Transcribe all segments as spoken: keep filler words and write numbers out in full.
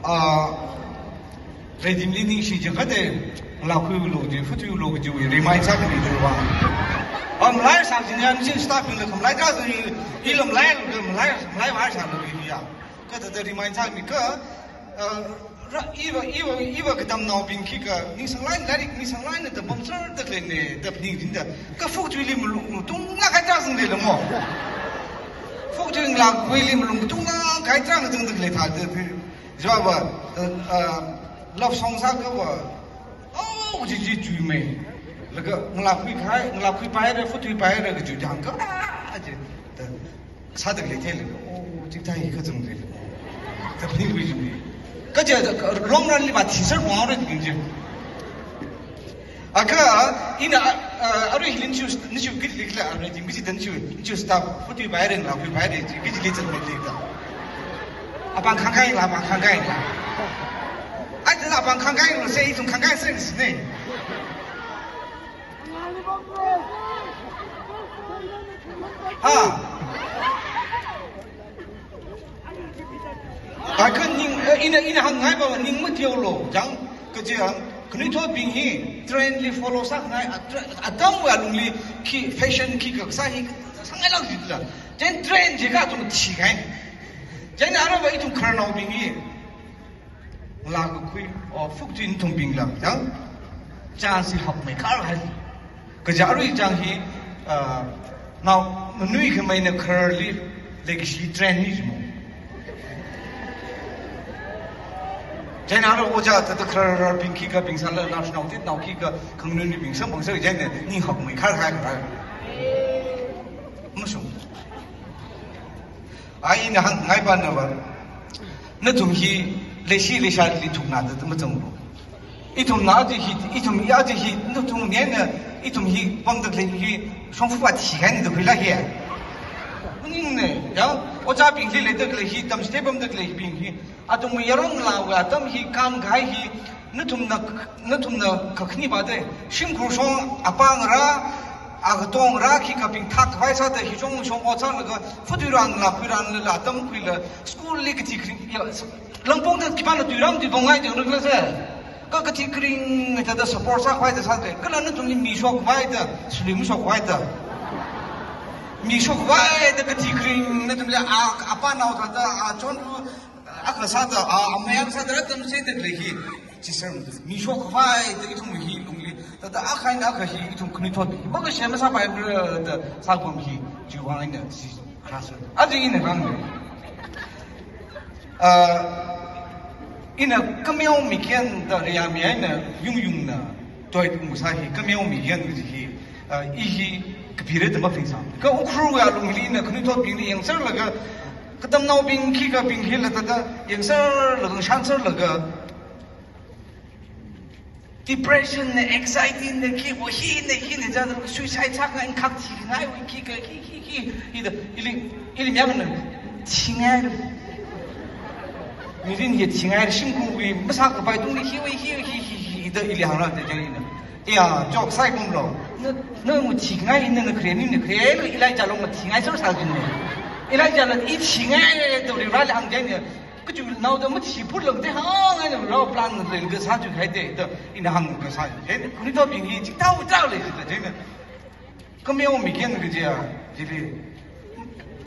Ah, Redim li ningshi jiakha de, ngalā khuilu ji, futhuilu ji, remind sāmi jiva. Am lai sā jin yan chi staff bingla khamlai ka ji, ilam lai, lam lai, lam lai va sālu ji ya. Kathāda remind sāmi ka, ah, ra, iva, iva, iva katamnaobing khikha, ningsanglai, lairik ningsanglai da pamsar da lei ne, da ning jin da. Kha futhuili malung tungla kahai tara zang lei la mo. Futhui ngalā khuili malung tungla kahai tara zang da lei thāda. Jiva va, uh, uh, love song sākha va, oh, ji ji jui mei. Laga ngalā khui kahai, ngalā khuipaira, futhuipaira kaji jang ka, ah, ji. Da, sāda lei thei laga, oh, chithāda hi kazang lei. Da phaning khui ji mei. Kaja, long run li va thisar pong ra jing ji. Akha, ina, ah, arui hili nichiu, nichiu kajili khala, arui jing kajida nichiu, nichiu staff, futhuipaira, ngalā khuipaira, jing kajili zat mei li da. Apāng khangkai la, apāng khangkai la. Ai, da apāng khangkai lo se, ithum khangkai se ne. Ha. Akha ning, eh, ina, ina hāngngai va ning mateolu, jang, kaji ang, khanuithotbing hi, trend li follow sāngai, a, tre-, atamwui alungli, khi, fashion khikha sā hi, sāngailāk jila. Chieina trend jiakha athum thikahai. Chieina aruiva ithum khararnaobing hi, ngalā kakhui, o, futhui ithum bingla, jang, chance hi hakmeikhar hai. Kaja arui chang hi, ah, nao, manuikhamei na khararli leikashi trend ni ji mo. Chieina ro ojā thāda khararbing khikha bing sāla, naoshinao titnao khikha khanganuinao bing samphang sā, chieina ning hakmeikhar hai kha. Mashung. Ai, ina hāngngai va na va. Nathum hi leishi leishāli thukna da mazanglu. Ithumna aja hi, ithum ya aja hi, nathum ne na, ithum hi pamda lei hi, shongfa va thikahai ni da khuila hi. Ning ne, ya, ojābingli leida lei hi, tamchithei pamda lei bing hi. Athum yarong la va atam hi, kam kahai hi, nathumna, nathumna kakhani va de, shimkhur shong apāng ra, akatong ra, khikha bing thak khavai sāda, hi shong shong ot sālaga, futhui ran la, khui ran la, atam khuila, school li kathi kring, ya, langpong da khipāna tui ram tui pongai jang rikla se. Kha kathi kring thāda support sākhavai da sāda, kala nathumli mi shokhavai da, suli mashokhavai da. Mi shokhavai da kathi kring, nathumli a, apānao thāda, achon ru, akha sāda, a, amei akha sāda, atam se da lei hi. Chi ser mi shokhavai da ithum hi lungli. Thāda akha eina akha hi ithum khanuithot hi. Makasem masāpai mara da sāpam hi. Chiwui vang eina si. Kha sā. Aja ina hāng lei. Ah, ina kameo mikyan da riyami eina yung yungna. Toi tung sā hi kameo mikyan kaji hi. Ah, i hi kapira da maphaningsā. Kha Ukhrul wui alungli ina khanuithotbingli yangsālaga, katamnaobing khikha bing hila thāda yangsālaga, shānsālaga, depression ne, anxiety ne, khi wo hi ne, hi ne, ja suicide sākhangai, khak thingai, wo khikha, khi, khi, khi, hi da, ili, ili myang ne, thingai. Mirin hi thingai, shimkhurwui masākapai tungli hi, wo hi, hi, hi, hi, hi da, ili hāngra da, ja ili na. Ya, chok sai kum lo. Na, na mu thingai, na, na kre, ni, na kre, lo, ilai ja lo, ma thingai, so sa jin ne. Ilai ja lo, i thingai, to ri ra le hāng ja ne. Kachu nao da mathi phut lang te hāngngai na rao plan le ka sā chu khai te da ina hāng ka sā. He, khanuithotbing hi chitao tao le da te na. Kameo mikyan kaji a, jili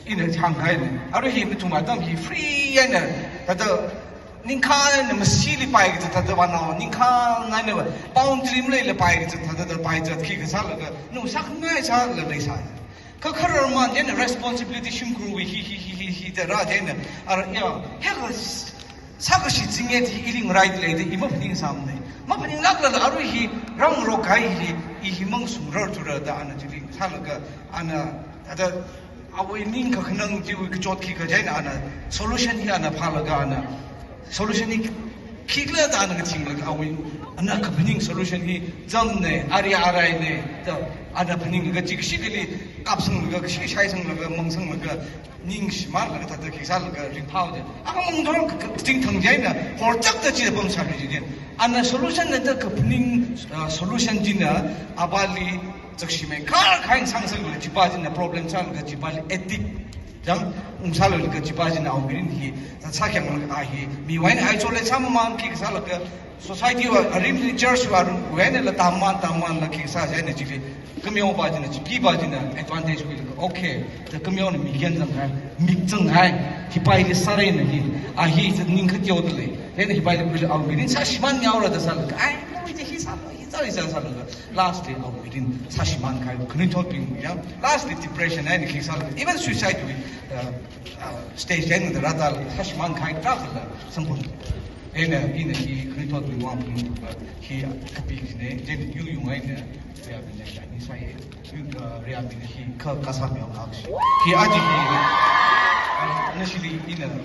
ina hāngngai ne. Arui hi nathum atam hi free eina, thāda ningkhān eina masili pai kaji thāda va nao, ningkhān eina boundary maleila pai kaji thāda da pai jat khikha sālaga, nu sākhangai sāla leisā. Kha khararman eina responsibility shimkhurwui hi, hi, hi, hi, hi da ra eina, ara, ya, hekha s-, sākashi zinge ti ili ngarai lei da i maphaningsāmane. Maphaninglākla arui hi, rang rok kahai hi, i hi mang sungrar thura da ana chili sālaga, ana, ada, awui ning kakhanang chiwui kachot khikha eina ana, solution hi ana phālaga ana, solution hi khikhala da ana kathinglaga awui, ana kaphaning solution hi cham ne, ari arai ne, da ana phaninglaga chi kashi kali kapsanglaga, kashi shaisanglaga, mangsanglaga, ningshimānlaga, thāda khi sālaga ringphā de. Akha mangdor ka, ka, chingthang eina, horchak da chi pamsā ri jin. Ana solution na da kaphaning, ah, solution china, avāli, zakshimei kar khain sangsanglaga, chiva china problem sālaga, chivali addict. Chang, ungsālaga chipa china Awmirin hi, sākhyang laga hi, miwui eina isolate sāmamān khi kasālaga, society wui, arim church wui, wui eina la tamman, tammanla khi kasā china chili, khameo pa china, chiki pa china, advantage khuilaga, okay, ta khameona mikyan zanghai, mik zanghai, hipa hili sāra eina hi, a hi, ningkha teodalei, eina hipa hili khuilaga, Awmirin sāshimān haora da sālaga, ai, no, hi sālo, hi sālo, hi sālo, sālaga. Lastly, Awmirin sāshimān kahai, khanuithotbing ya. Lastly, depression eina khi sālaga, even suicide wui, uh, uh, stage eina da rāda sāshimān kahai tarākhala samphang. Eina, ina hi khanuithotbing vang phunglaga, hi kapi kajina, then yu yu eina, ya, ya, ya, ni sai, yu, uh, ya, hi ka, kasā meo kashi. Hi aja hi, uh, nashili ina,